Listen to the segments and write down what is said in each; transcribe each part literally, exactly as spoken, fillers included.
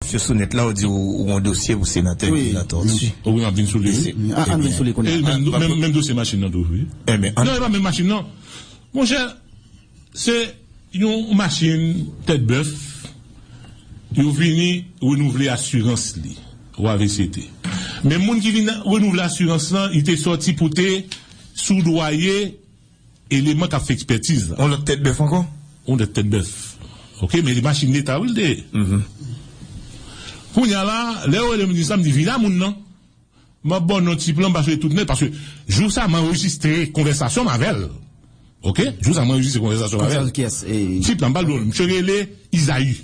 Misye Sonèt la, ou di ou, ou gon dosye pou senatè Wi. Guy Latortue. Wi, m ap vin sou li, wi. Wi, a, ann vin sou li kounye a. E menm, menm, menm dosye machin nan tou, wi. Ebyen, non, e pa menm machin nan. Monchè, se yon machin tèt bèf, yo vini renouvle asirans li, O A V C T. Men moun ki vin renouvle asirans lan, li te sòti pou te soudwaye eleman k ap fè ekspètiz la. On lòt tèt bèf ankò? On lòt tèt bèf. Ok, men li machin leta, wi, l te ye. Kounye a la, lè yo rele m di sa, m di, "Vin a moun nan." M ap ba w non tip lan, m pa sou tout nèt, paske jou sa, m anrejistre konvèsasyon m avè l. Ok? Jou sa, m anrejistre konvèsasyon m avè l. Kiyès? Tip lan, m pa l di w, misye rele Izayi.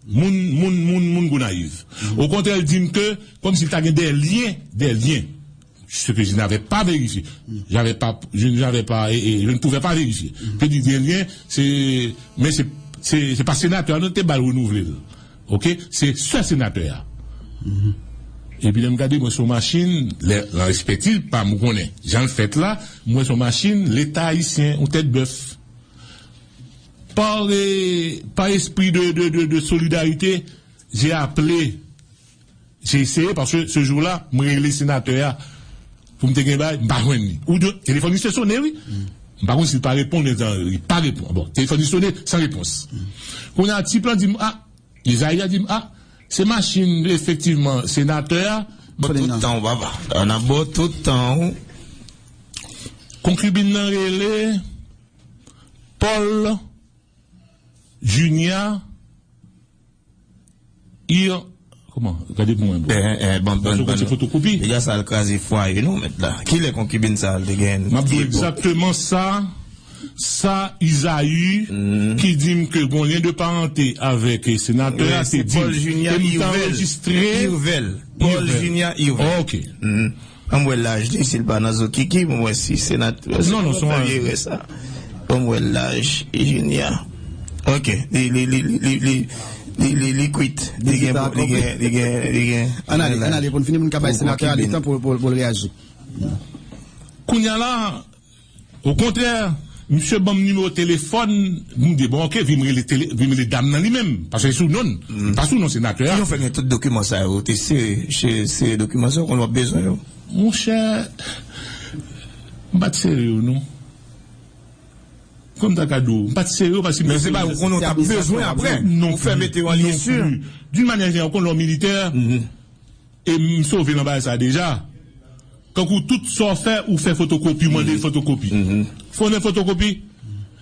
Moun, moun, moun, moun Gonayiv. Okontrè, l di m ke, kòmsi l ta gen de lyen, de lyen. Ce que je n'avais pas vérifié. J'avais pas, je n'avais pas, et, et je ne pouvais pas vérifier. Ke di de lyen, se, men se, se, se pa senatè a, non, te ba l renouvle l. Ok? Se sè senatè a. Epi lè m gade, mwen se yon machin, lè, nan ekspètiz pa m, ou konnen, jan l fèt la, mwen se yon machin, leta ayisyen, yon tèt bèf. Par, eh, par esprit de, de, de, de solidarité, j'ai appelé, j'ai essayé, parce que ce jour-là, mwen rele senatè a pou m te gen bay, m pa jwenn li. Ou di, telefòn li se sone, wi. M pa konn si l pa reponn, men li pa reponn. Bon, telefòn li sone, san repons. Kounye a, tip lan di m, a, Izayi a di m, a, se machin, efektivman, senatè a. Ba w tout tan w, papa. Ann ap ba w tout tan w. Konkibin nan rele Paul Junia Ir, kòman? Gade pou mwen, bro. Eh, eh, eh, ban, ban, ban. Fotokopi. Piga sa al kraze fwaye nou mèt la. Kilè konkibin sa al te gen? M ap di w egzakteman sa, sa Izayi ki di m ke gon lyen de parante avèk senatè a te di m. E m ta anrejistre. Irvel. Paul Junia Irvel. Ok. An m wè laj li, si l pa nan zo kiki, m wè si senatè. Non, non, se yon erè sa. An m wè laj Junia. Ok, li, li, li kwit. Li gen, li gen, li gen, li gen. Ann ale, ann ale, pou n fini, pou n ka bay senatè a letan pou, pou, pou l reyaji. Kounye a la, okontrè, misye ban m nimewo telefòn, m di, bon, ok, vin m rele tele-, vin m rele dam nan li menm, paske se sou non l, pa sou non senatè a. Ki yon fè gen tout dokiman sa yo, te sere, se, se dokiman sa yo konn w ap bezwen yo. Monchè, m pa t sere yo, non. Kòm ta ka di w, m pa t sere yo paske men se pa yo konnen w t ap bezwen apre. Ou fè mete yo an lye si. D'une manière générale, ou konn lè w militè, e m sove nan bagay sa deja. Kankou tout sa w fè, ou fè fotokopi, mande l fotokopi. Fò w fè fotokopi.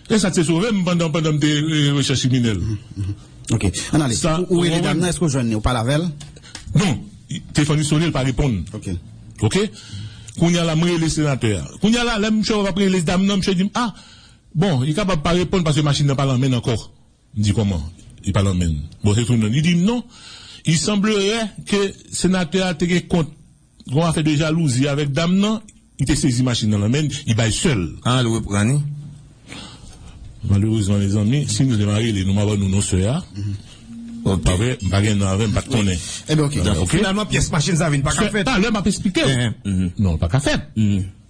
E sa t se sove m pandan, pandan m te, e, rechèch kriminèl. Ok. Ann ale. Ou, ou rele dam nan, èske w jwenn li, ou pale avè l? Non. Telefòn li sone, li pa reponn. Ok. Ok? Kounye a la, m rele senatè a. Kounye a la, lè misye ap rele dam nan, misye di m, a, bon, li kapab pa reponn paske machin nan pa nan men l ankò. M di, kòman? Li pa nan men l. Bon, se tou non. Li di m, non. Il semblerait que senatè a te gen kont, gon afè de jalouzi avèk dam nan, li te sezi machin nan nan men l, li bay sè l. A, l reprann li? Malerezman, mezanmi, si nou te marye, nou m ap ban nou non sè a. Ok. Pa vre, m pa gen non avè m, m pa t konnen. Ebyen, ok. Ok. Finalman, pyès machin sa vin pa ka fèt. Talè m ap esplike w. Non, l pa ka fèt.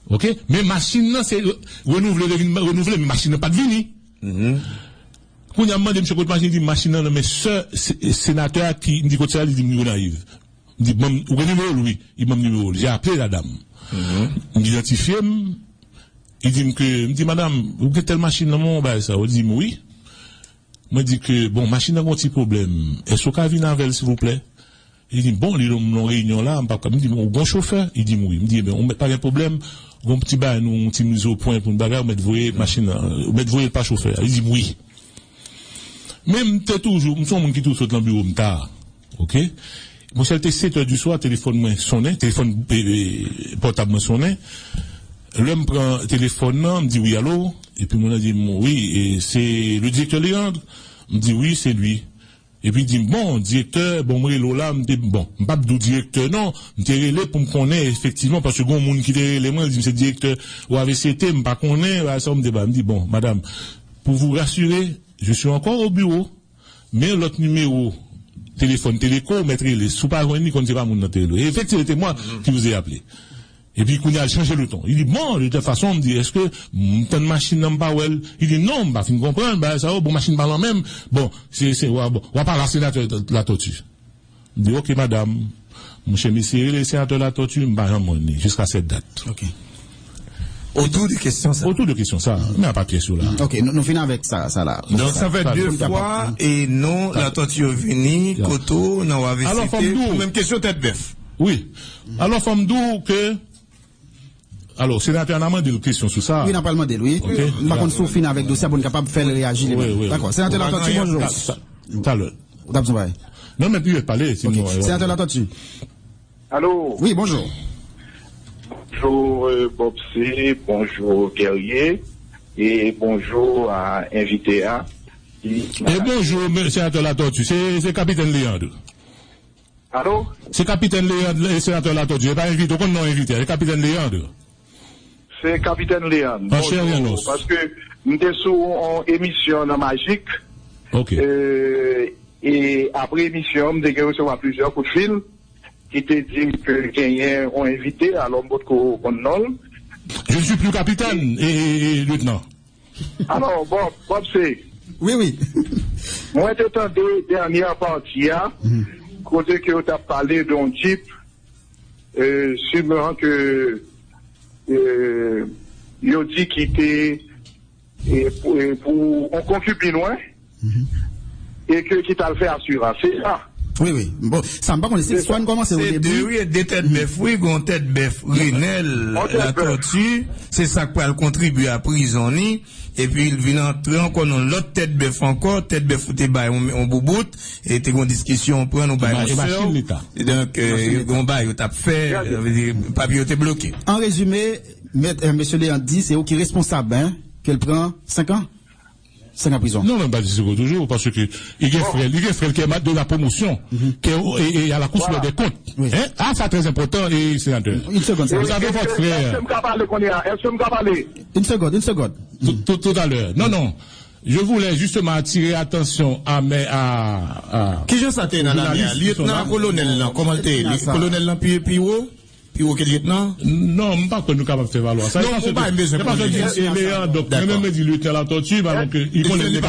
Ok? Men machin nan, se re-, renouvle, revin renouvle, men machin nan pa t vini. Kounye a, m mande misye kote machin, li di m machin nan nan men sè se-, senatè a ki, m di kote sa, li di m Gonayiv. M di, ban m, ou gen nimewo l? Wi. Li ban m nimewo l. J'ai appelé la dame. M idantifye m, li di m ke, m di, madanm, ou gen tèl machin nan men w, bagay sa, ou di m wi. Mwen di ke, bon, machin nan gon ti pwoblèm. Èske w ka vin avè l, silvouplè? Li di m, bon, li nan yon reyinyon la, m p ap ka. M di, bon, ou gon chofè? Li di m wi. M di, ebyen, ou mèt pa gen pwoblèm. Gon ti bagay, nou, yon ti mizopwen pou n bagay, ou mèt voye machin nan, ou mèt voye l pa chofè a. Li di m wi. Men m te toujou, m se yon moun ki toujou sot nan biwo m ta. Ok? Monchè, l te sèt è di swa, telefòn mwen sonnen, telefòn, e, e, pòtab mwen sonnen. Lè m pran telefòn nan, m di, wi, alo? Epi moun nan di m, wi, e, se le directeur Léandre? M di, wi, se li. Epi li di m, bon, direktè, bon, m rele w la, m te, bon, m p ap di w direktè non, m te rele pou m konnen efektivman, paske gon moun ki te rele mwen, li di m se direktè O A V C T, m pa konnen, bagay sa yo, m te ba, m di, bon, madam, pour vous rassurer, je suis encore au bureau. Men lòt nimewo telefòn Teleco, ou mèt rele. Si w pa jwenn li, konn se pa moun nan te rele w. Et effectivement, c'était moi qui vous ai appelé. Epi kounye a, l chanje le ton. Li di, bon, de toute façon, m di, èske m tann machin nan, m pa wè l? Li di, non, m pa fin konprann, bagay sa yo, bon, machin pa nan men m. Bon, se, se, w a, bon, w a pale a senatè Latortue. M di, "Ok, madanm, monchè, mesye, rele senatè Latortue, m pa janm wè li, jiska sèt dat." Ok. Otou de kesyon sa. Otou de kesyon sa, men a pa pyès yo la. Ok, nou, nou fin avèk sa, sa la. Donk, sa fè de fwa, e non, Latortue yo vini, kote w, nan w a V C T, pou menm kesyon tèt bèf. Wi. Alò, fò m di w ke Alò, senatè a, n a mande l kesyon sou sa. Wi, n a pral mande l, wi. Ok. M pa konn si w fin avèk dosye a pou n kapab fè l reyaji li menm. Wi, wi, wi. Dakò. Senatè Latortue, bonjou. Ta- ta- Talè. Ou t ap di yon bagay? Non, men li ret pale, sinon, ok. Senatè Latortue. Alo? Wi, bonjou. Bonjou, euh, Bob C, bonjou, Guerrier, e bonjou a envite a. E bonjou, men, senatè Latortue. Se, se Kapitèn Leandre. Alo? Se Kapitèn Leandre, e senatè Latortue. E pa envite, ou konn non envite a, se Kapitèn Leandre. Se Kapitèn Leandre. An chè e an os. Paske m te sou yon emisyon nan Majik. Ok. E, e apre emisyon, m te gen resevwa plizyè kout fil ki te di m ke genyen yon envite, alò m potko konn non l. Je ne suis plus capitaine, e, e, e, lieutenant. Alò, Bob, Bob se. Wi, wi. Mwen te tande dènyè pati a, kote ke yo t ap pale de yon jip, euh, siman ke, euh, yo di ki te, e, pou, e, pou yon konkibin, wi. E ke ki t al fè asirans. Se sa. Wi, wi. Bon, sa m pa konnen, se swa n kòmanse o debi. Se de, wi, de tèt bèf, wi, gon tèt bèf Renel Latortue, se sa k pral kontribye a prizon ni, epi l vin antre ankò nan lòt tèt bèf ankò, tèt bèf ou te bay yon, yon boubout, e te gon diskisyon, pran nou bay yon sè. Donk, euh, gon bay yo t ap fè, sa vle di, papye yo te bloke. An rezime, mèt, euh, mesye Leandre di, se ou ki responsab, en, ke l pran senk an? Senk an prizon. Non, men m pa di se ou toujou, paske li gen frè, li gen frè l ki de la promotion, ke, e, e à la Cour supérieure des comptes. Hein? Ah, sa trè enpòtan, e senatè. Une seconde, vous avez votre frère. Èske m ka pale kounye a? Èske m ka pale? Une seconde, une seconde. Tout, tout, tout à l'heure. Non, non. Je voulais justement attirer attention à mes, à, à. Kijan sa te nan lame a? Lyetnan kolonèl lan, kòman l te ye? Kolonèl lan pi, pi wo? Pi wo ke lyetnan? Non, m pa kwè nou kapab fè valwa sa. Non, ou pa bezwen konnen. E Leandre, donk, mwen menm mwen di lyetnan Latortue, alò ke li konnen m te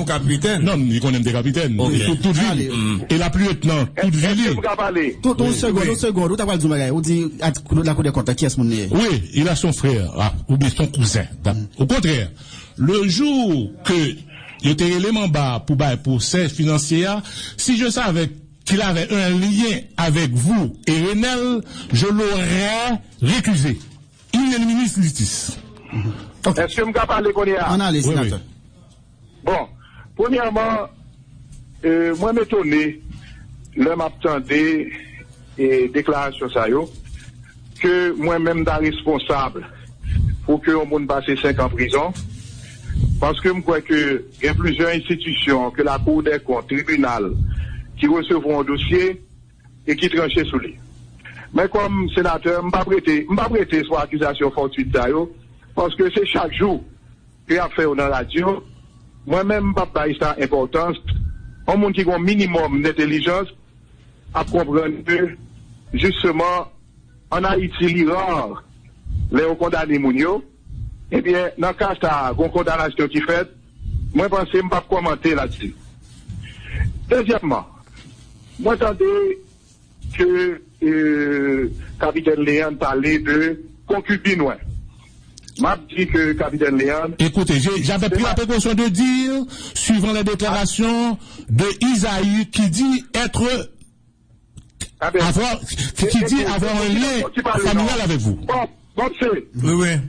kapitèn. Non, li konnen m te kapitèn. Tout, tout vi li. E l ap lyetnan, tout vi li. Tout, yon segonn, yon segonn, ou ta pral di yon bagay, ou di, Cour des comptes, kiyès moun li ye? Oui, il a son frère, ah, oubyen son kouzen. Au contraire, le jour ke yo te rele m anba pou bay pwosè finansye a, si je savais qu'il avait un lien avec vous et Renel, je l'aurais récusé. In minis litis. Èske m ka pale kounye a? Ann ale, senatè. Bon, premyèman, euh, mwen m etone lè m ap tande, e, deklarasyon sa yo, ke mwen menm ta responsab pou ke yon moun pase senk an prizon, paske m kwè ke gen plizyè enstitisyon, ke Lakou dè Kont, tribinal, ki resevwa yon dosye e ki tranche sou li. Men kòm senatè, m p ap rete, m p ap rete sou akizasyon fòtwit sa yo, paske se chak jou ke y ap fè yo nan radyo. Mwen menm, m p ap bay sa enpòtans. Yon moun ki gen yon minimòm dentèlijans ap konprann ke, jisteman, ann Ayiti, li ra lè yo kondane moun yo. Ebyen, nan ka sa a, gen yon kondanasyon ki fèt, mwen panse m p ap kòmante ladsi. Dezyèmman, mwen tande ke, euh, Kapitèn Leandre pale de konkibin, wi. M ap di ke Kapitèn Leandre. Écoutez, j'ai- j'avais pris la précaution de dire, suivant les déclarations de Isaïe, qui dit être avoir, qui, qui dit avoir un lien familial avec vous. Bon, bon, se. Wi, wi.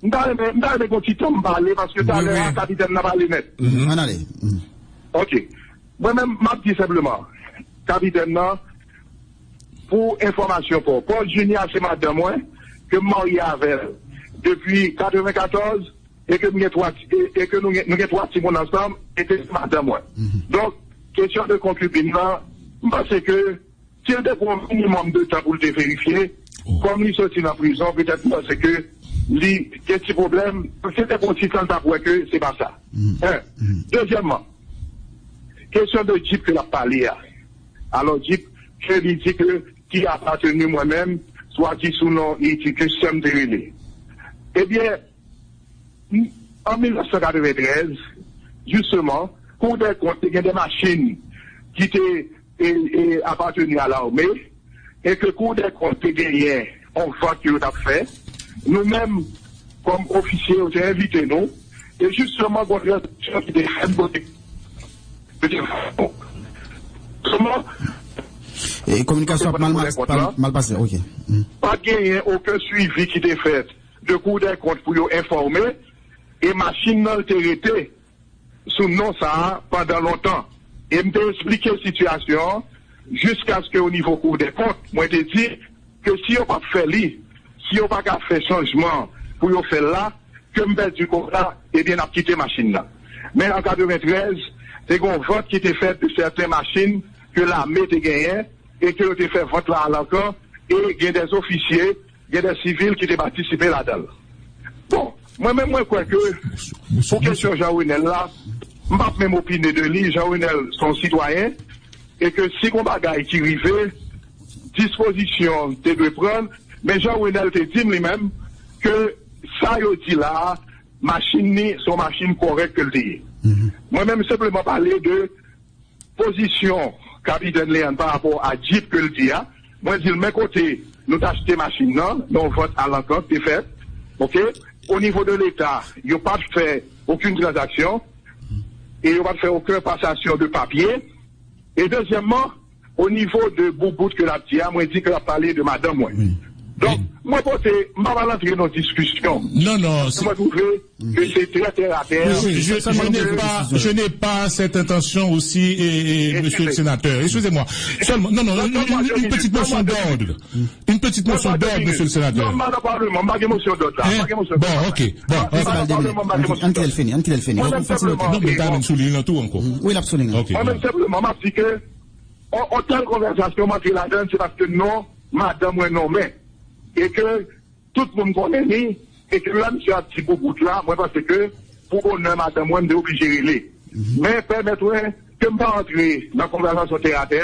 M ta renmen, m ta renmen gon ti tan m pale, paske talè a, kapitèn nan pale nèt. Ann ale. Ok. Mwen menm, m ap di senpleman, kapitèn nan, pou enfòmasyon pa w, Paul Junior se madanm mwen, ke m marye avè l depi katrevenkatòz, e ke m gen twa ti, e, e ke nou gen, nou gen twa timoun ansanm, e ke se madanm mwen. Donk, kesyon de konkibin nan, m panse ke si l te pran yon minimòm de tan pou l te verifye, kòm li soti nan prizon, petèt m panse ke li gen ti pwoblèm, si l te pran ti tan, l t ap wè ke se pa sa. En. Dezyèmman, kesyon de jip ke l ap pale a. Alò, jip ke li di ke ki apateni mwen menm, swa di sou non, li di ke sè m te rele. Ebyen, an mil nèf san katreventrèz, jisteman, Cour des Comptes te gen de machin ki te e, e apateni a lame, e ke Kou dè Kont te genyen yon vant ke yo t ap fè, nou menm, kòm ofisye, yo te envite nou, e jisteman, gon tranzaksyon ki te fèt kote yo te fè nou. Sèlman, E kominikasyon ap mal, mal, mal pase, ok. Mm. Pa t genyen okenn swivi ki te fèt de Kou dè Kont pou yo enfòme, e machin nan te rete sou non sa a pandan lontan. E m te eksplike sitiyasyon an jiskaske o nivo Kou dè Kont, mwen te di ke si yo p ap fè li, si yo pa ka fè chanjman pou yo fè l la, ke m pèdi kontra, ebyen n ap kite machin nan. Men an katreventrèz, te gen yon vant ki te fèt de sèten machin ke lame te genyen e ke yo te fè vant la a Lankan, e gen dè ofisye, gen dè sivil ki te patisipe ladan l. Bon, mwen menm mwen kwè ke pou kesyon Jean Renel la, m p ap menm opine de li, Jean Renel se yon sitwayen, e ke si gon bagay ki rive, dispozisyon te dwe pran, men Jean Renel te di m li menm ke sa yo di la a, machin ni se yon machin kòrèk ke l te ye. Mwen menm m senpleman pale de pozisyon Kapitèn Leandre pa rapò a Jeep ke l di a. Mwen di l men kote nou t achte machin nan, nan yon vant a Lankan k te fèt, ok? O nivo de Leta, yo pa t fè okenn tranzaksyon e yo pa t fè okenn pasasyon de papye. E dezyèmman, o nivo de boubout ke l ap di a, mwen di ke l ap pale de madanm mwen. Donk, mwen pote, m pa pral antre nan diskisyon. Non, non, se Mwen twouve ke se trè tè a tè. Je, je, je n'ai pas, je n'ai pas cette intention aussi, et, et, monsieur le sénateur. Excusez-moi. Seulement, non, non, une, une- une petite motion d'ordre. Une petite motion d'ordre, monsieur le sénateur. Non, m pa nan Palman, m pa gen mosyon dòd la. M pa gen mosyon Bon, ok. Bon, M pa nan Palman, m pa gen An mosyon kite l fini, an kite l fini. Mwen Ou menm fasilite. senpleman, Non, men ta menm sou li nan tou ankò. Wi, l ap sou li. Ok. Mwen menm senpleman, m ap di ke on, on tèl konvèsasyon m antre ladan l, se paske non madanm mwen nonmen. E ke tout moun konnen li, e ke lè misye ap di boubout la, mwen panse ke pou bonè madanm mwen, m te oblije rele. Men pèmèt mwen ke m pa antre nan konvèsasyon tè a tè.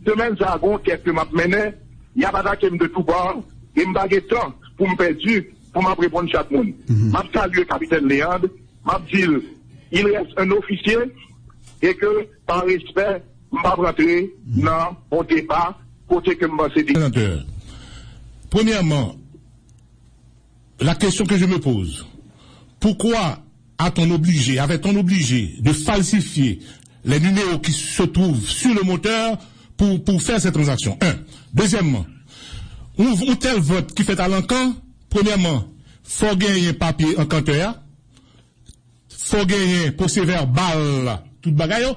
Semèn sa a, gon kèk ke m ap mennen, y ap atake m de tou pa, e m pa gen tan pou m pèdi, pou m ap reponn chak moun. M ap salye Kapitèn Leandre, m ap di l, il reste un officier, e ke, pa respè, m p ap rantre nan yon deba kote ke m panse de Sénateur, premièrement, la question que je me pose, pourquoi a-t-on obligé, avait-on obligé de falsifier les numéros qui se trouvent sur le moteur pour, pour faire ces transactions? Un. Deuxièmement, yon, yon tèl vant ki fèt a Lankan, premyèman, fò genyen papye ankantè a, fò genyen pwosevèbal la, tout bagay yo,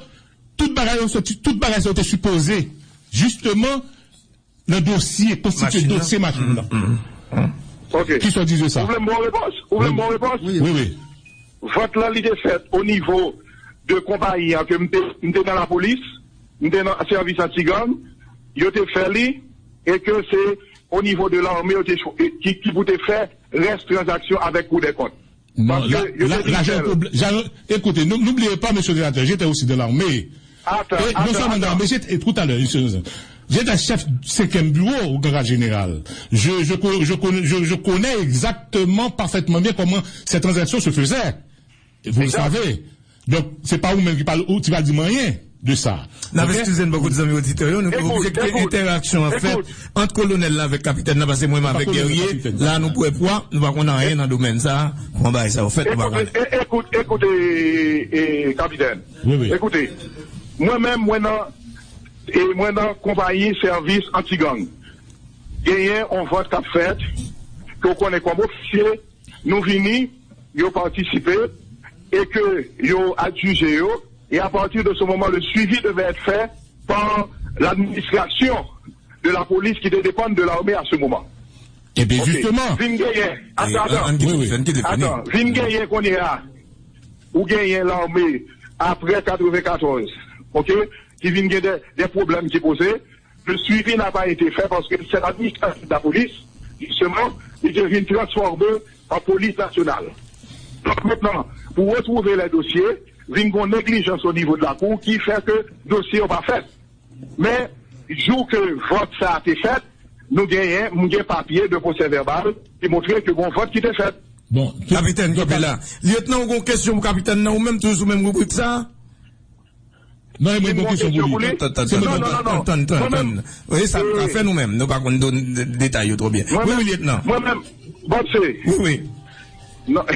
tout bagay yo soti, tout bagay sa yo te sipoze, jisteman, nan dosye, konstitye dosye machin nan. Ok. Ki sa w di de sa? Ou vle m ba w repons? Ou vle m ba w repons? Wi, wi. Vant lan li te fèt o nivo de konpayi an ke m te, m te nan lapolis, m te nan sèvis anti-gang, yo te fè li, e ke se o nivo de lame yo te chou- ki, ki pou te fè rès tranzaksyon avèk Kou dè Kont. Non, Paske la, yo la, te di la, j'ai un sèl. problème. J'ai un- Écoutez, n'ou- n'oubliez pas, monsieur le sénateur, j'étais aussi dans l'armée. Attends, Et non attends, seulement dans attends. l'armée, j'étais, et tout à l'heure, monsieur, j'étais chef cinquième bureau au Grand Général. Je, je, co- je, connais- je, je connais exactement, parfaitement bien comment ces transactions se faisaient. Et vous le savez. Donc, c'est pas vous-même qui parle, ou qui va dire rien de ça. N ap Ok? Eskize n bòkò zanmi oditè yo, nou te Écoute, oblije kite écoute, entèraksyon an fèt écoute. Ant kolonèl la avèk kapitèn nan, paske mwen menm avèk Guerrier, la nou pwè pwa, nou pa konn anyen nan domèn sa, kòman bagay sa yo fèt, nou pa Écoute, konnen. é- écoute, écoute, é, é, kapitèn. Oui, oui. Écoute, mwen menm, mwen nan, e mwen nan konpayi sèvis anti-gang. Genyen yon vant k ap fèt, ke w konnen kòm ofisye, nou vini, yo patisipe, e ke yo adjije yo, et à partir de ce moment, le suivi devait être fait par l'administration de la police qui dépend de l'armée à ce moment. Eh bien, Ok. justement. Vin genyen. Attends, attends. Ann kite, ann kite fini. Attends, vin genyen kounye a. Ou genyen lame apre katrevenkatòz, ok? Ki vin gen de, de pwoblèm ki poze. Le suivi n'a pas été fait parce que c'est l'administration de la police, justement, qui devient transformée en police nationale. Donc maintenant, pour retrouver les dossiers, vin gon négligence au niveau de la cour qui fait que dossier yo pa fèt. Men, jou ke vant sa a te fèt, nou genyen, m gen papye de pwosè vèbal ki montre ke gon vant ki te fèt. Bon, Kapitèn, kanpe la. Lyetnan, ou gon kesyon pou kapitèn nan, ou menm, toujou sou menm ribrik sa? Non, e mwen, bon kesyon pou li. Tann, tann, tann, tann, tann, tann. Wi, sa nou ka fè nou menm. Nou pa konn detay yo twò byen. Wi, wi, lyetnan. Mwen menm, Bòb, se. Wi, wi. Non.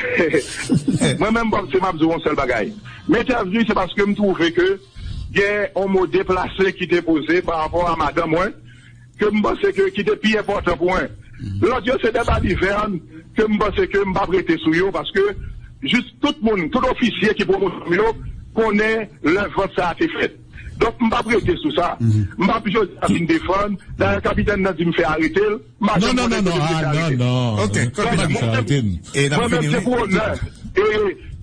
Mwen menm, Bòb, se m ap di w yon sèl bagay. M entèvni, se paske m twouve ke gen yon mo deplase ki te poze pa rapò a madanm mwen, ke m panse ke, ki te pi enpòtan pou mwen. Lòt yo se de balivèn ke m panse ke m p ap rete sou yo, paske jis tout moun, tout ofisye ki pwomosyon m yo konnen lè vant sa a te fèt. Donk, m p ap rete sou sa. M p ap jodi a vin defann. Dayè, kapitèn nan di m fè arete l. M pa janm konnen kote m te fè arete l. Non, non, non, non. Ok, kapitèn. Mwen menm, se pou onè. E,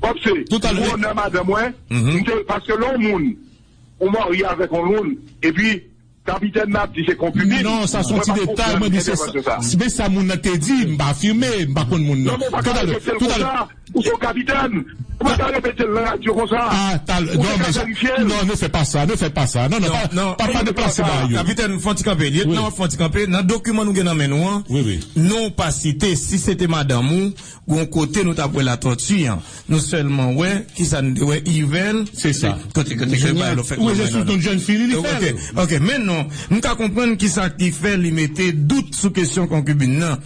Bòb, se pou onè madanm mwen. M te, paske lè yon moun, ou marye avèk yon moun, epi kapitèn nan ap di se konkibin. Non, sa se yon ti detay, mwen di se sa. Men sa moun nan te di, m pa afime, m pa konn moun nan. Non, men ou pa ka repete l konsa. Ou se yon kapitèn. Ou pa ka repete l nan radyo konsa. Ah, talè, non, men sa, non, ne fè pa sa, ne fè pa sa. Non, non, pa, pa, pa deplase bagay yo. Kapitèn, fè yon ti kanpe. Lyetnan, fè yon ti kanpe. Nan dokiman nou gen nan men nou an, nou pa site si se te madanm ou, gon kote nou t ap wè Latòti an. Nou sèlman wè kisa nou te wè, Yvel. Se sa. Kote, kote ke bagay la fèt. Wi, se sou non jèn fi li, li fè l. Ok, men non, m ka konprann kisa ki fè li mete dout sou kesyon konkibin nan.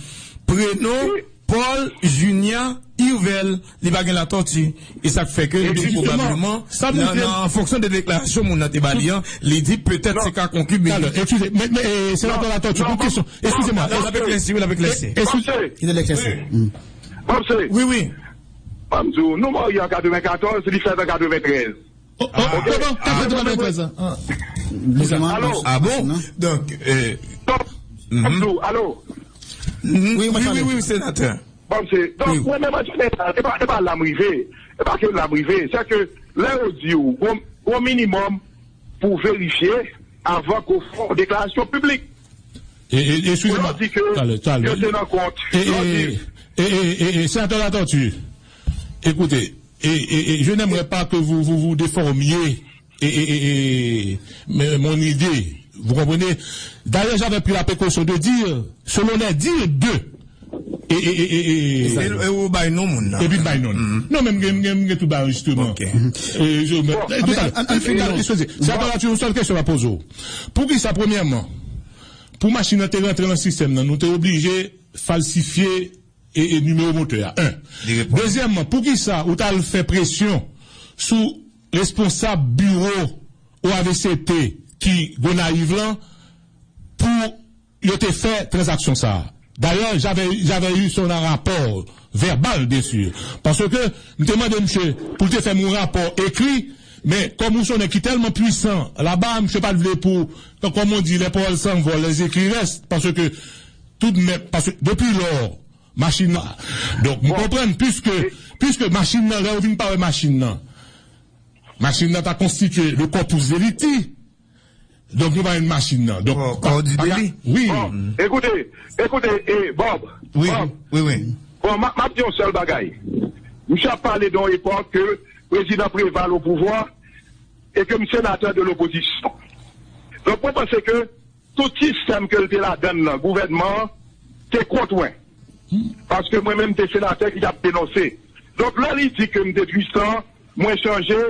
Prenon, Paul, Junia, Yvel, li pa gen Latòti. E sa k fè ke li pwobableman, nan, nan, an fonksyon de deklarasyon moun nan te ba li an, li di petèt se ka konkibin. Talè, eskize, men, men, eh, senatè Latòti, pou kesyon. Eskize mwen. L ap eklèsi, wi, l ap eklèsi. Eskize. Ki te eklèsi. Wi, wi. Ban m di w, nou marye an katrevenkatòz, li fèt an katreventrèz. Oh, oh, pardon, katreventrèz. Alo? Ah bon? Donk, euh, alo? Wi, wi, wi, senatè. Bon, se, donk, mwen menm an jeneral, e pa, e pa la m rive. E pa ke la m rive. Se ke lè yo di w, gon, gon minimòm pou verifye avan ke w fè yon deklarasyon piblik. E, e, eskize mwen. Lè w di ke yo te nan kont. E, e, e, e, e, e, senatè Latortue, écoutez, et, et, et je n'aimerais pas que vous, vous, vous déformiez et, et, et, et, mais, mon idée. Vous comprenez? D'ailleurs, j'avais pris la précaution de dire, selon les dires d'eux, e, e, e, e, e, e ou bay non moun nan. Epi bay non. Non, men m gen, m gen, m gen tout bay anrejistreman. Ok. E, je, men, e, tout à l'heure. An, an, an, final, eskize, se yon sèl kesyon m ap poze w. Poukisa, premyèman, pou machin nan te rantre nan sistèm nan, nou te oblije falsifye e, e nimewo motè a. En. Li reponn. Dezyèmman, poukisa ou t al fè presyon sou responsab biwo O A V C T ki Gonayiv lan pou yo te fè tranzaksyon sa a? D'ailleurs, j'avais, j'avais eu son rapport verbal, bien sûr. Paske m te mande misye pou l te fè m yon rapò ekri, men kòm ou se yon nèg ki tèlman pwisan laba, misye pa t vle pou, comme on dit, les paroles s'envolent, les écrits restent, paske tout de même, paske depi lò, machin nan. Donk, m konprann, piske, piske machin nan, lè yo vin pare machin nan, machin nan ta konstitye le corpus delicti. Donk, nou pa jwenn machin nan. Donk, kò di deli. Wi. Bon, ekoute, ekoute, e, Bob. Wi, Bob. Wi, wi. Bon, m a, m ap di yon sèl bagay. Misye ap pale de yon epòk ke prezidan Preval o pouvwa e ke m senatè de lopozisyon. Donk, mwen panse ke tout sistèm ke l te ladann nan, gouvènman an te kont mwen. Paske mwen menm te senatè ki t ap denonse. Donk, lè li di ke m te pwisan, mwen chanje,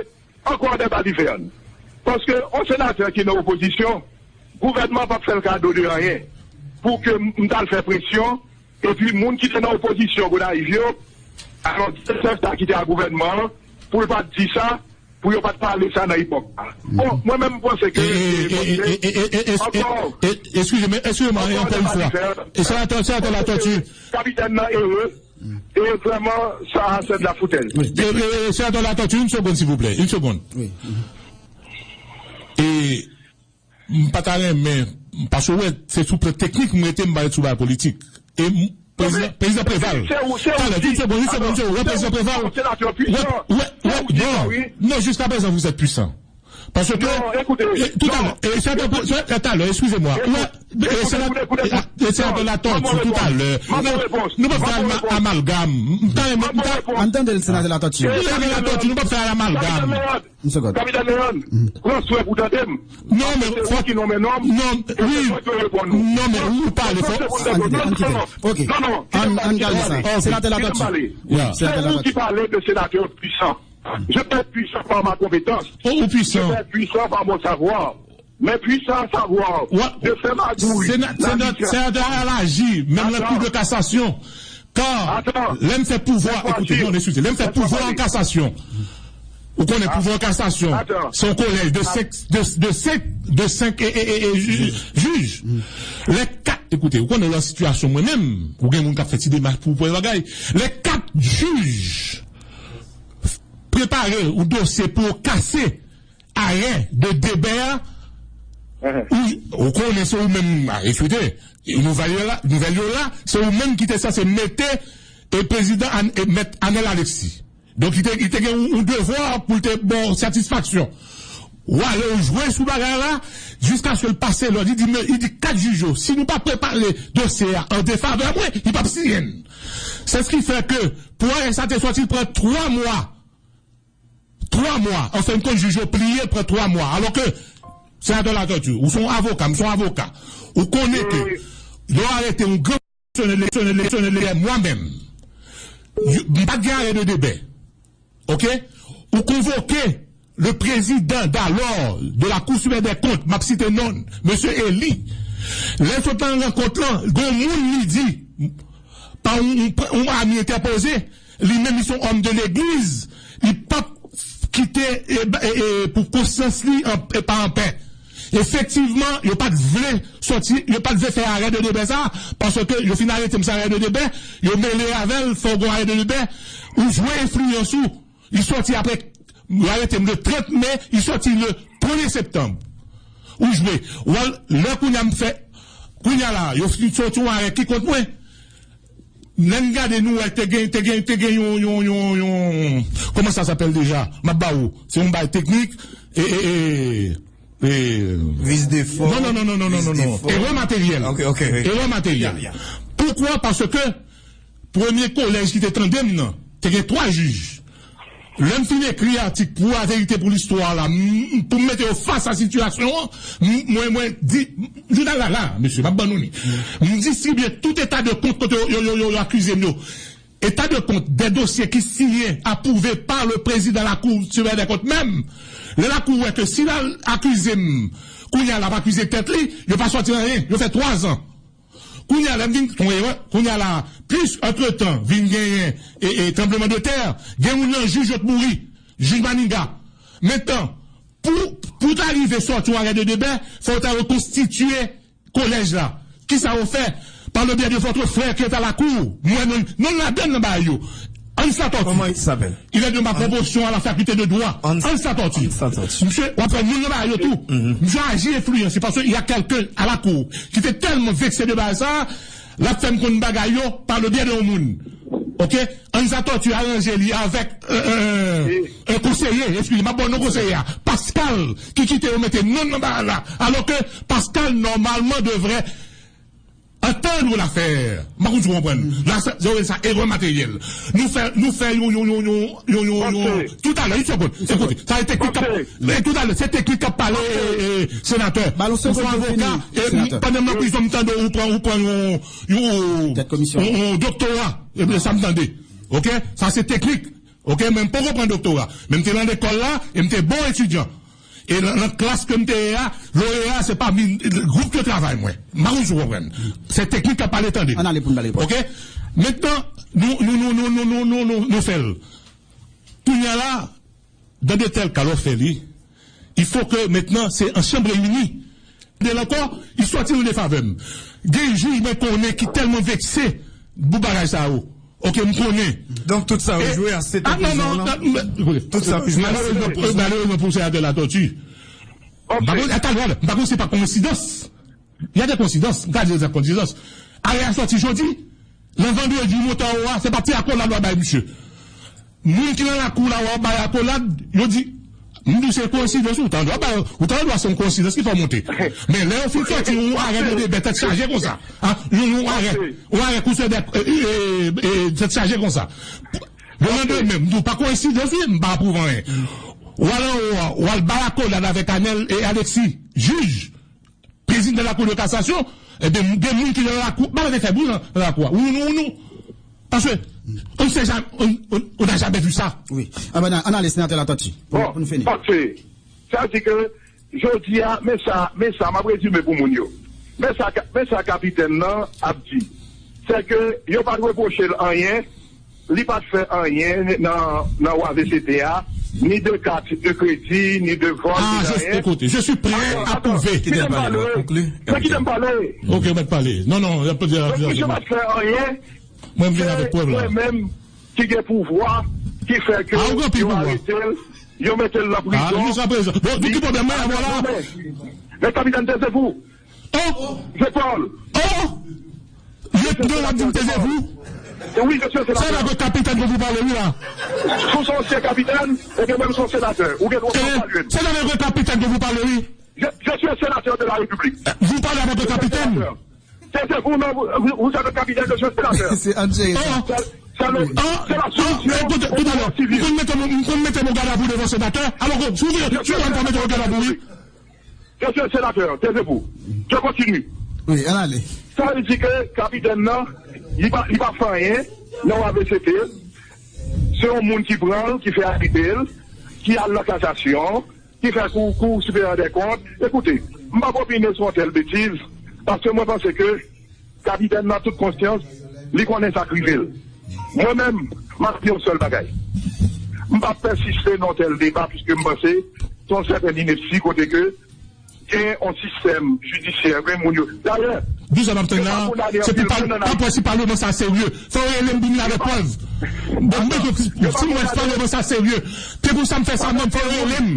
ankò de balivèn. Paske yon senatè ki nan opozisyon, gouvènman p ap fè l kado de anyen. Pou ke m, m t al fè presyon, epi moun ki te nan opozisyon Gonayiv yo, alò, direktè sa ki te a gouvènman an, pou l pa t di sa, pou yo pa t pale sa nan epòk la. Bon, mwen menm, m panse ke, e, e, e, e, e, e, e, e, ankò, e, eskize m, eskize m, ankò, ankò yon fwa. E senatè, senatè Latortue. Kapitèn nan ere, e vrèman, sa, c'est de la foutaise. E, e, e, senatè Latortue, une seconde, s'il vous plaît, une seconde. Wi. E, m pa ta renmen, paske w wè, se sou plan teknik m rete, m pa ret sou bagay politik. E m, prezidan, prezidan Preval. Talè, une seconde, une seconde, une seconde, w wè prezidan Preval. Wè, wè, wè, non, non, jusqu'à présent, vous êtes puissant. Paske, e, talè, e, senatè, talè, excusez-moi. Wè, e, senatè Latortue, talè. Nou pa fè amalgam. M ta renmen, m ta, ann tande l, senatè Latortue. Senatè Latortue, nou pa fè amalgam. Yon segond. Kapitèn Leon, pran swè pou tande m. Non, men se ou ki nonmen non m. Non, wi. Non, men ou pale fò. Ann kite, ann kite. Ok. Non, non, ann, ann gade sa. Senatè Latortue. Se ou ki pale de senatè pwisan. Je peux être puissant par ma compétence. Oh, ou puissant. Je peux être puissant par mon savoir. Mais puissant à savoir de faire magouille, senatè a aji, menm nan kou de kasasyon. Kan lè m fè pouvwa, ekoute, non, eskize, lè m fè pouvwa an kasasyon. Ou konnen pouvwa an kasasyon, se yon kolèj de senk, de, de senk, de senk e, e, e, e, jij. Lè kat, ekoute, ou konnen nan sitiyasyon mwen menm, ou gen moun k ap fè ti demach pou, pou bagay. Lè kat jij prepare yon dosye pou yo kase arè de debè a, ou, ou konnen se ou menm, a, eskize, nouvèl yo la, nouvèl yo la, se ou menm ki te sanse mete, e, prezidan An-, e, mèt Anèl Alexis. Donk, li te, li te gen yon, yon devwa pou l te ba w satisfaksyon. Ou ale, ou jwe sou bagay la, jiskaske l pase lòd, li di, men, li di kat jij yo, si nou pa prepare dosye a an defavè mwen, li p ap siyen l. Se ki fè ke pou arè sa te sòti, l pran twa mwa. Twa mwa. An fen de kont, jij yo pliye, l pran twa mwa. Alò ke, senatè Latortue, ou se yon avoka, m se yon avoka. Ou konnen ke lè w arete yon gran fonksyonè, fonksyonè, fonksyonè, mwen menm, m pa t gen arè de debè. Oke? Ou konvoke le président d'alors de la Cour supérieure des comptes, m ap site non l, mesye Eli. Lè l sot nan rankont lan, gon moun li di, pa yon, yon, yon ami entèpoze, li menm li se yon òm de legliz, li p ap kite, e, e, e, pou konsyans li an, e pa anpè. Efektivman, yo pa t vle sòti, yo pa t vle fè arè de debè sa, paske yo fin arete m sou arè de debè, yo mele avè l, fè w gon arè de debè, ou jwe enfliyans ou, li sòti apre, yo arete m le trant me, li sòti le premye septanm. Ou jwe, w al, lè kounye a m fè, kounye a la, yo fin sòti yon arè ki kont mwen. Lè n gade nou wè te gen, te gen, te gen yon, yon, yon, yon, comment ça s'appelle déjà? M ap ba ou. Se yon bagay teknik. E, e, e, e, Vice de forme, non, non, non, non, non, non, non, non. Erè materyèl. Ok, ok. Erè materyèl. Ya, ya. Poukwa? Paske premye kolèj ki te tande m nan, te gen twa jij. Lè m fin ekri atik pou laverite, pou listwa la, m, m, pou m mete yo fas a sitiyasyon an, m, mwen, mwen di, jounal la, la, mesye, m ap ban nou li. M distribye tout eta de kont kote yo, yo, yo, yo, yo akize m yo. État de compte des dossiers qui signés, approuvés par le président la Cour supérieure des comptes menm. Lè lakou wè ke si l al akize m, kounye a l ap akize tèt li, yo pa sòti anyen, yo fè twa zan. Kounye a la, m vin, kounye a la, plis antretan, vin genyen, e, e, tranbleman de tè, gen youn nan jij yo t mouri, jij Maniga. Mentnan, pou, pou ta rive sòti yon arè de debè, fò w ta rekonstitye kolèj la. Kisa yo fè? Par le biais de votre frère qui est à la cour. Mwen, non, non, ladann nan bagay yo. Anissa Tortue. Comment il s'appelle? Il est de ma promotion à la faculté de droit. Anissa Tortue. Anissa Tortue. Misye, w ap wè moun nan bagay yo tou. Misye aji enfliyanse paske y a quelqu'un à la cour ki te tèlman vekse de bagay sa, l ap fè m konn bagay yo par le biais de yon moun. Ok? Anissa Tortue aranje li avèk, euh, euh, euh, konseye, eskize, m ap ba w non konseye a, Pascal, ki kite yo mete non nan bagay la. Alò ke Pascal, normalement, devrait entendre l'affaire. M pa konn si w konprann. La, sa, yo rele sa erè materyèl. Nou fè, nou fè yon, yon, yon, yon, yon, yon, yon, toutalè, yon segonn, ekoute, sa se teknik k ap, men toutalè, se teknik k ap pale, e, e, senatè. Ou se yon avoka, e, pandan m nan prizon, m tande ou pran, ou pran yon, yon, yon, yon doktora, e, sa m tande. Ok? Sa se teknik. Ok, men m poko pran doktora. Men m te nan lekòl la, e m te bon etidyan. E nan, nan klas ke m te ye a, loreya se pami gwoup de travay mwen. M pa konn si w konprann. Se teknik k ap pale, tande. Ann ale pou n pale. Ok? Mentnan, nou, nou, nou fè l. Kounye a la, dans de tels cas, lè w fè li, il faut que maintenant, c'est en chambre réunie. De l ankò, li sòti nan defavè m. Gen jij mwen konnen ki tèlman vekse pou bagay sa yo. Ok, m konnen. Donk, tout sa yo jwe a, se te prizon an. Tout sa yo jwe a, se te prizon an. Malerezman pou senatè Latortue. M pa konn, atann, m pa konn si se pa koinsidans. Y a de coïncidences, m ka di sa coïncidence. Arè a sòti jodi, nan vandredi montan an, se pa ti akolad w a bay misye. Moun ki nan lakou la, w a bay akolad, yo di, m di se koinsidans, ou ta dwa bay, ou ta dwa se yon koinsidans ki fè w monte. Men lè yo fin sòti yon arè de debè tèt chaje konsa, a, yon, yon arè, yon arè konsèy de, e, e, e, tèt chaje konsa. Le lendemain, m di w pa koinsidans, wi, m pa apwouve anyen. W al anwo a, w al bay akolad avèk Anèl e Alexis, jij. Prezidan lakou de kasasyon, ebyen, gen moun ki nan lakou, pa mete fè bri nan, nan lakou a. Ou nou, ou nou. Paske, ann t'es ja-, on, on, on n'a jamais vu ça. Wi. Ann ale, ann ale, Senatè Latortue, pou, pou nou fini. Bon, paske, sa di ke, jodi a, men sa, men sa, m ap rezime pou moun yo. Men sa, ka- men sa kapitèn nan ap di. Se ke yo pa t repwoche l anyen, li pa t fè anyen nan, nan W A V C T a, ni de kat de kredi, ni de vòl, ni de anyen. Ah, je, écoutez, je suis prêt à prouver. Kite m pale, mwen konkli. Men kite m pale. Ok, mèt pale. Non, non, y a pas de... Donk, misye pa t fè anyen. Mwen, m vin avèk prèv la. Mwen menm ki gen pouvwa, ki fè ke yo arete l, yo mete l nan prizon. Ah, ou gen anpil pouvwa. Ah, jiskaprezan. Bon, ki pwoblèm mwen avè w la? Men, men kapitèn, tèt se pou. Oh! Zepòl. Oh! Lieutenant, w ap di m tèt se pou? Wi, je suis un sénateur. Sa nan kapitèn ke w pale, wi, la. Si w se yon ansyen kapitèn, ebyen, mwen, m se yon senatè. Ou gen dwa salye m. Se nan kapitèn ke w pale, wi. Je, je suis un sénateur de la République. Vous parlez avec le capitaine? Taisez-vous, non, vous, vous, vous êtes le capitaine, je suis un sénateur. C'est André. Oh, c'est le, oh, c'est la solution au pouvoir civil. Ou konn mete mwen, ou konn mete mwen gadavou devan senatè. Alors que, si vous voulez, si vous voulez, mete mwen gadavou, wi. Je suis un sénateur, taisez-vous. Je continue. Wi, ann ale. Sa vle di ke kapitèn nan, li pa, li pa fè anyen nan W A V C T. Se yon moun ki pran l, ki fè arete l, ki al nan kasasyon, ki fè kou, kou siperyè dè kont. Ekoute, m p ap opine sou yon tèl betiz, paske mwen panse ke kapitèn nan tout konsyans, li konnen sa k rive l. Mwen menm, m ap di yon sèl bagay. M p ap pèsiste nan yon tèl deba, piske m panse se yon sèten inepsi kote ke gen yon sistèm jidisyè, gen moun yo. Dayè, douz an m ap tann la, se pou pa, pa pran si palman sa serye. Fò w rele m pou m vin avèk prèv. Bon, mwen, si mwen si palman sa serye, se pou sa m fè sa menm, fò w rele m.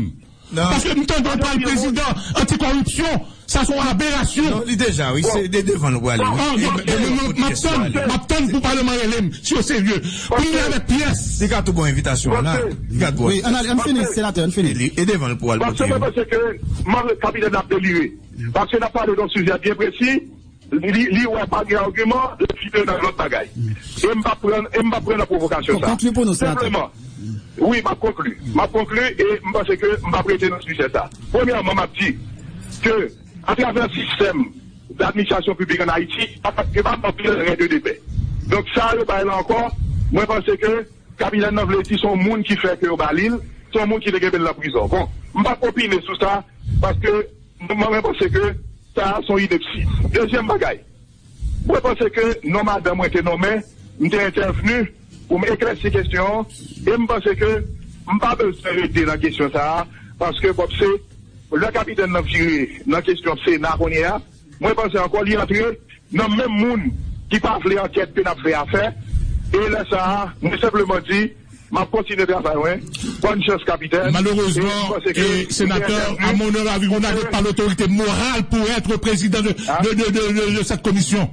Non. Paske m tande w pral prezidan antikoripsyon, sa se yon aberasyon. Non, li deja, wi, se de devan l pral, wi. Ah, non, non, non, m ap tann, m ap tann pou palman rele m, si yo serye. Pou m vin avèk pyès. Li ka tou ba w envitasyon an la. Li ka tou ba w. Wi, ann ale, ann fini, senatè, ann fini. E devan l pral pote. Paske mwen panse ke manm kapitèn ap delire. Paske n ap pale de yon sijè byen presi, li, li wè pa gen agiman, li file nan lòt bagay. E m p ap pran, e m p ap pran nan pwovokasyon sa. Konkli pou nou, senatè. Senpleman. Wi, m ap konkli. M ap konkli e m panse ke m p ap rete nan sijè sa. Premyèman, m ap di ke atravè sistèm d'administration publique en Haïti, pa, pa, yo pa anpil règ de paix. Donk, sa yo bay la ankò, mwen panse ke kapitèn nan vle di se yon moun ki fè ke yo ba li l, se yon moun ki te kenbe l nan prizon. Bon, m p ap opine sou sa, paske mwen, mwen panse ke sa a se yon inepsi. Dezyèm bagay, mwen panse ke non madan mwen te nonmen, m te entèvni pou m eklèsi kesyon an, e m panse ke m pa bezwen rete nan kesyon sa a, paske Bob se lè kapitèn nan vire nan kesyon Sena kounye a, mwen panse ankò li antre nan menm moun ki pa vle ankèt ke n ap fè a fè. E lè sa a, mwen senpleman di, m ap kontinye travay mwen. Bòn chans, kapitèn. Malheureusement, et sénateur, à mon humble avis, vous n'avez pas l'autorité morale pour être président de, de, de, de, de, de cette commission.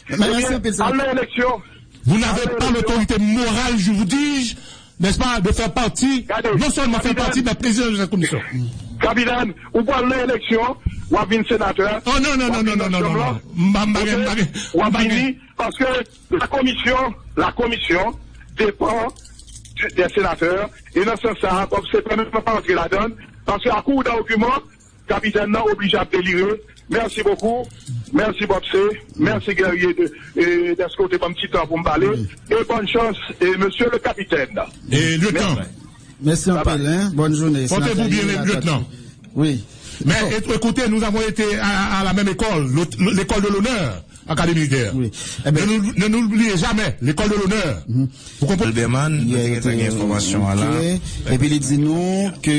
Ebyen, al nan eleksyon. Vous n'avez pas l'autorité morale, je vous dis, n'est-ce pas, de faire partie, non seulement faire partie, mais président de cette commission. Kapitèn, ou pral nan eleksyon, w ap vin senatè. Oh, non, non, non, non, non, non, non, non. M pa, m pa gen, m pa gen, m pa gen. W ap vini, paske la commission, la commission dépend du, des sénateurs, e nan sans sa a, Bob se pa menm pa antre ladan l, paske à court d'arguments, kapitèn nan oblije ap delire. Merci beaucoup. Merci, Bob C. Merci, Guerrier, de, e, dèske w te ban m ti tan pou m pale. E bòn chans, e, mesye le kapitèn. E, lieutenant. Mèsi anpil, hein. Bòn jounen. Pote pou byen, lieutenant. Wi. Mais é-, écoutez, nous avons été à, à la même école, le, l'école de l'honneur, Académie militaire. Wi. Ne nous, ne nous oubliez jamais, l'école de l'honneur. Ou konprann? Albèman, nou te gentan gen enfòmasyon an la. Epi li di nou ke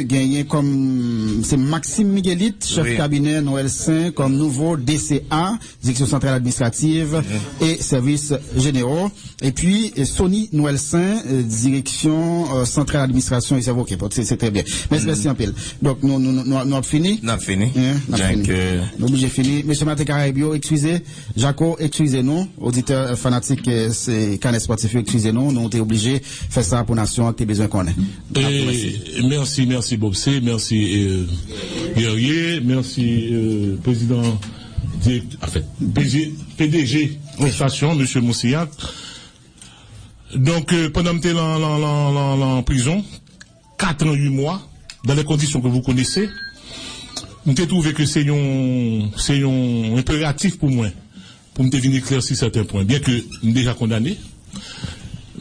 genyen kòm, se Maxime Miguelit, chèf kabinè Noël Saint, kòm nouvo D C A, Direksyon Santral Administrativ e Sèvis Jenero. Epi, e, Sony Noël Saint, e, Direksyon, e, Santral Administrasyon e Sèvis. Ok, bon, se, se trè byen. Mèsi, mèsi anpil. Donk, nou, nou, nou, nou ap fini? N ap fini. Hein, n ap fini. Nou oblije fini. Mesye Maten Karayib yo, eskize. Jako, eskize nou. Oditè, e, fanatik, e, se Kanal Spòtif yo, eskize nou. Nou te oblije fè sa pou nasyon an ki te bezwen konnen. N ap tou mèsi. Mèsi, mèsi Bob C, mèsi, e, Guerrier, mèsi, e, prezidan dirèk, anfen, P D G, P D G estasyon, mesye Moussignac. Donk, e, pandan m te lan, lan, lan, lan, lan prizon, kat an uit mwa, dans les conditions que vous connaissez, m te twouve ke se yon, se yon enperatif pou mwen, pou m te vin eklèsi sèten pwen, byen ke m deja kondane.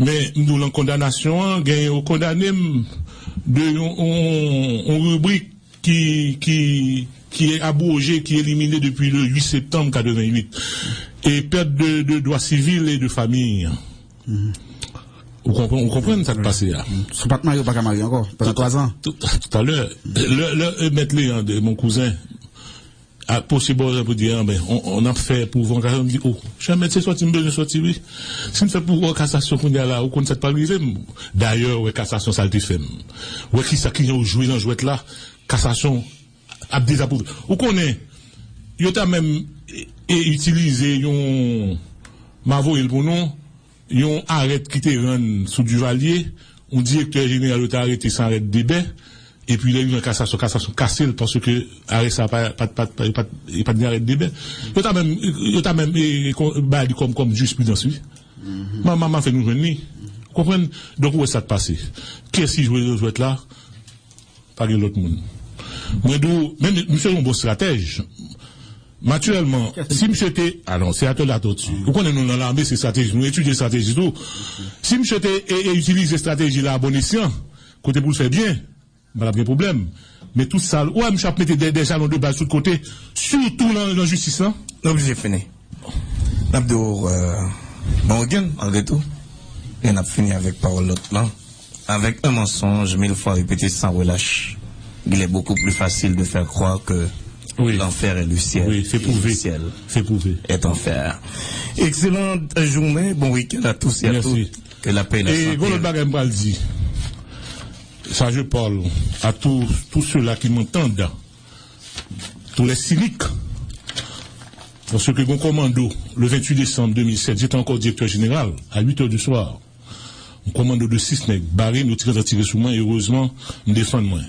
Men, m di w, nan kondanasyon an, genyen yo kondane m de yon, yon, yon ribrik ki, ki, ki abwoje, ki elimine depi le uit septanm katrevenn uit. E pèt de, de dwa sivil e de fami. Ou konprann, ou konprann sa k pase a? Si w pa t marye, ou pa ka marye ankò, pandan twa zan. Tout, tout a lè, lè, lè, e, mèt Leandre, mon kouzen, a, posib pou di, a, ben, on, on ap fè pouvwa an kasasyon, m di, o, janmè se sòti m bezwen sòti, wi. Si n fè pouvwa an kasasyon kounye a la, ou konn sa k pral rive m. Dayè, wè kasasyon sa l te fè m. Wè kisa, kijan yo jwe nan jwèt la, kasasyon ap dezapwouve. Ou konnen, yo ta menm e, e itilize yon, m a voye l pou nou, yon arèt ki te rann sou Duvalier, yon direktè jeneral yo te arete san arèt debè, epi lè li nan kasasyon, kasasyon kase l paske arè sa pa, pa, pa, pa, pa, pa t gen arèt debè. Yo ta menm, yo ta menm e, e, kon- bay li kòm, kòm jispridans, wi. Manman fè nou jwenn li. Ou konprann? Donk, ou wè sa k pase. Kiyès ki jwe jwèt la? Pa gen lòt moun. Mwen di w, men misye se yon bon estratèj. Natirèlman, si misye te, alon, se atè la tòti. Ou konnen nou nan lame, se estrateji. Nou etidye estrateji tou. Si misye te e, e itilize estrateji la a bon esyan, kote pou l fè byen, m pa t ap gen pwoblèm. Men tout sa, ou wè, misye ap mete de, de jalon de baz tout kote, sitou nan, nan jistis lan. Nou oblije fini. N ap di w, euh, bon wikenn, malgre tou. E n ap fini avèk pawòl lòt lan. Avec un mensonge mille fois répété sans relâche, il est beaucoup plus facile de faire croire que oui. L'enfer est le ciel. Oui, c'est prouvé. C'est prouvé. Est enfer. Excellente journée, bon week-end à tous et à toutes. Que la paix et la santé. E gon lòt bagay m pral di. Ça, je parle à tous, tous ceux-là qui m'entendent, tous les cyniques. Paske gon kòmando, le vingt-huit décembre deux mille sept, j'étais encore directeur général, à huit heures du soir. Yon kòmando de sis nèg bare m, yo te gentan tire sou mwen, erezman, m defann mwen.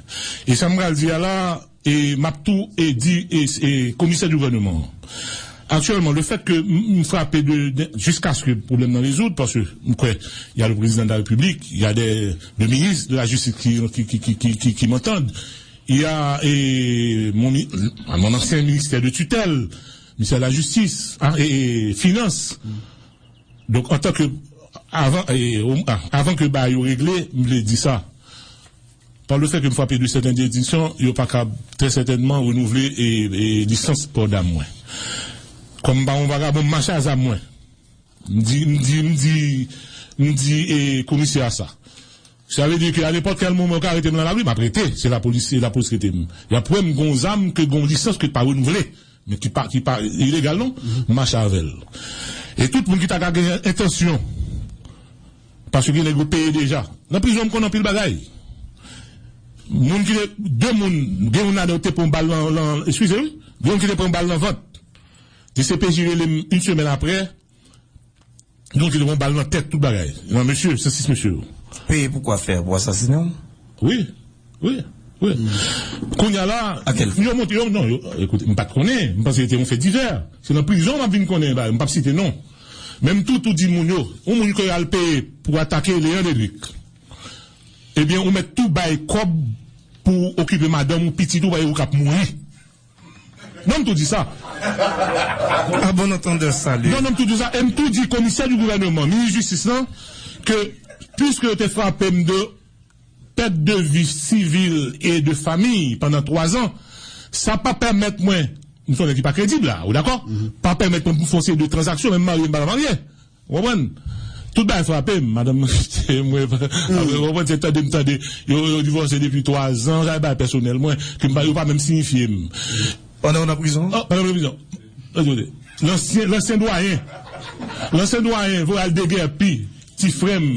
E sa m pral di a la, e m ap tou e di e, e komisè di gouvènman an. Aktyèlman, le fait que m, m frape de, de, jusqu'à ce que pwoblèm nan rezoud, paske m kwè, y a le président de la République, y a des, des ministres de la justice qui, qui, qui, qui, qui, qui m'entendent. Il y a, et mon, mi- mon ancien ministère de tutelle, ministère de la Justice, hein, et, et Finances. Donc, en tant que, avant, et, au- ah, avant que bagay yo regle, m vle di sa. Par le fait que m frape de cette interdiction, yo pa kab très certainement renouveler et, et licence port d'armes mwen. Comme m pa yon vagabon, m mache a zam mwen. M di, m di, m di, m di e, komisè a sa. Sa vle di ke a nenpòt kèl moman yo ka rete m nan lari, m ap rete. Se lapolis, se lapolis rete m. Y ap wè m gon zam ke gon lisans ke pa renouvle, men ki pa, ki pa ilegal non, m mache avè l. E tout moun ki ta ka gen entansyon, paske gen nèg yo peye deja. Nan prizon m konn anpil bagay. Moun ki te, de moun, gen youn ladan yo te pran bal nan, nan, eskize wi, gen youn ki te pran bal nan vant. D C P J rele m yon semèn aprè, Donk, li te pran bal nan tèt, tout bagay. Nan mesye, se sis mesye yo. Peye pou kwa fè? Pou asasinen w? Wi, wi, wi. Kounye a la, yo monte, yo, non, yo, ekoute, m pa t konnen, m panse se te yon fè divè. Se nan prizon m ap vin konnen, ba, m p ap site non. Men m tou, tou di moun yo, yon moun ke y al peye pou atake Leandre Edric. Ebyen, ou mèt tou bay kòb pou okipe madanm ou, pitit ou, paske ou k ap mouri. Non, m tou di sa. À bon entendeur, salut. Non, non, m tou di sa. E m tou di komisè di gouvènman, minis jistis lan, ke piske yo te frape m de pèt de vi sivil e de famiy pandan twa zan, sa pa pèmèt mwen, m se yon nèg ki pa kredib la, ou dakò? Pa pèmèt mwen pou m fè yon seri de tranzaksyon, menm marye, m pa ka marye. Ou konprann? Tout bagay frape m, madanm mwen kite mwen. Apre, ou konprann, se tande m tande. Yo, yo divòse depi twa zan, sa e bagay pèsonèl mwen, ke m pa, yo pa menm siyifye m. Pandan w nan prizon? Oh, pandan m nan prizon. Tande, tande. Lansyen, lansyen dwayen. Lansyen dwayen, voye al degèpi ti frè m.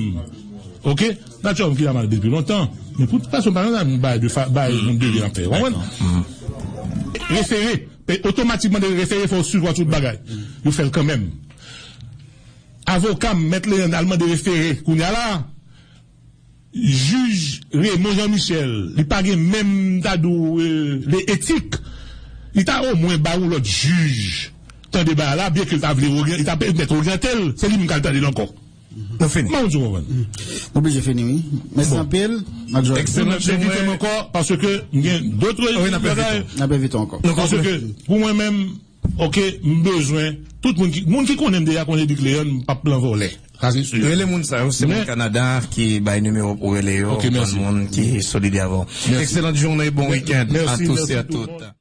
Oke? Natirèlman, m kite l depi lontan. Men pou tout fason, pa nan bagay de fa-, bagay moun de lyen ap fè. Ou konprann? Refere. E otomatikman, de refere, fò w sivwa tout bagay. Yo fè l kanmenm. Avoka m, Mèt Leandre, al mande refere. Kounye a la, jij Raymond Jean Michel, li pa gen menm, m ta di w, e, le etik. Li ta omwen ba yon lòt jij tande bagay la, byen ke l ta vle oryan-, li ta mèt oryante l, se li menm k al tande l ankò. Nou fini. Bon, ou konprann. Nou blije fini, wi. Mèsi anpil, Majò. Ekselan jounen. Envite m ankò, paske m gen dòt bagay. N ap envite w ankò. Paske, pou mwen menm, oke, m bezwen, tout moun ki, moun ki konnen m deja konnen Edric Leandre, m p ap lan vòlè. Sa se si. Rele moun sa yo, se moun Kanada ki bay nimewo pou rele yo, Ok, mèsi. Moun ki solide avè w. Excellente journée, bon week-end à tous et à toutes.